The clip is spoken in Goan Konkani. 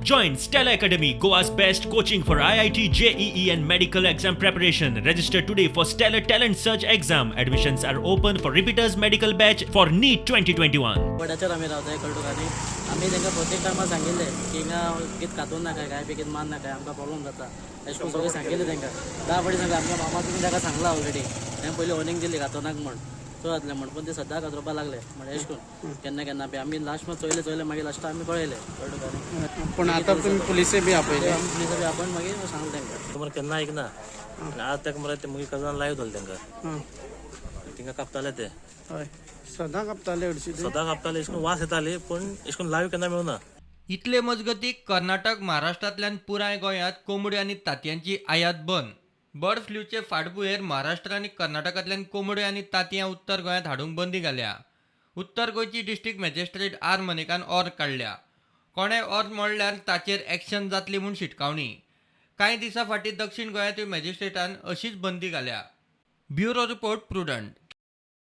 Join Stellar Academy, Goa's best coaching for IIT, JEE, and medical exam preparation. Register today for Stellar Talent Search exam. Admissions are open for repeaters medical batch for NEET 2021. वडाचेर आमी रावताय, कळटा तुका? आनी आमी तांकां प्रत्येक टायमार सांगिल्लें की हिंगा कितें कातून नाकाय, काय बी कितें मार नाकाय, आमकां प्रॉब्लम जाता अशें करून सगळें सांगिल्लें तांकां. 10 फावटी सांगलें. आमच्या मामा तुमी ताका सांगलां ऑलरेडी. तांकां पयलीं वॉर्निंग दिली कातोनाक म्हण, चड जातलें म्हण, पूण ते सद्दां कातरोवपाक लागले. म्हणजे अशें करून केन्ना केन्ना बी आमी लास्ट मात चोयलें चोयलें, मागीर लास्टाक आमी पळयलें, कळटा तुका न्ही? पूण आतां तुमी पुलिसे बी आपयले? आमी पुलिसां बी आपण मागीर सांगलें तांकां. मरे केन्ना ऐकना आनी आज ताका मरे ते मुगे कजन लायव्ह धरले तांकां. थिंगा कापताले ते. हय, सदां कापताले हरशीं ते. सदां कापताले. एश करून वास येताली, पूण एश करून लायव्ह केन्ना मेळना. इतले मजगतीं, कर्नाटक, महाराष्ट्रांतल्यान पुराय गोंयांत कोंबड्यो आनी तांतयांची आयात बंद. बर्ड फ्लूचे फाटभुंयेर महाराष्ट्र आनी कर्नाटकांतल्यान कोंबड्यो आनी तांतयां उत्तर गोंयांत हाडूंक बंदी घाल्या. उत्तर गोंयची डिस्ट्रिक्ट मॅजिस्ट्रेट आर मनिकान ऑर्द काडल्या. कोणेय ऑर्द मोडल्यार ताचेर एक्शन जातली म्हूण शिटकावणी. कांय दिसां फाटीं दक्षीण गोंयांतूय मॅजिस्ट्रेटान अशीच बंदी घाल्या. Bureau report, Prudent.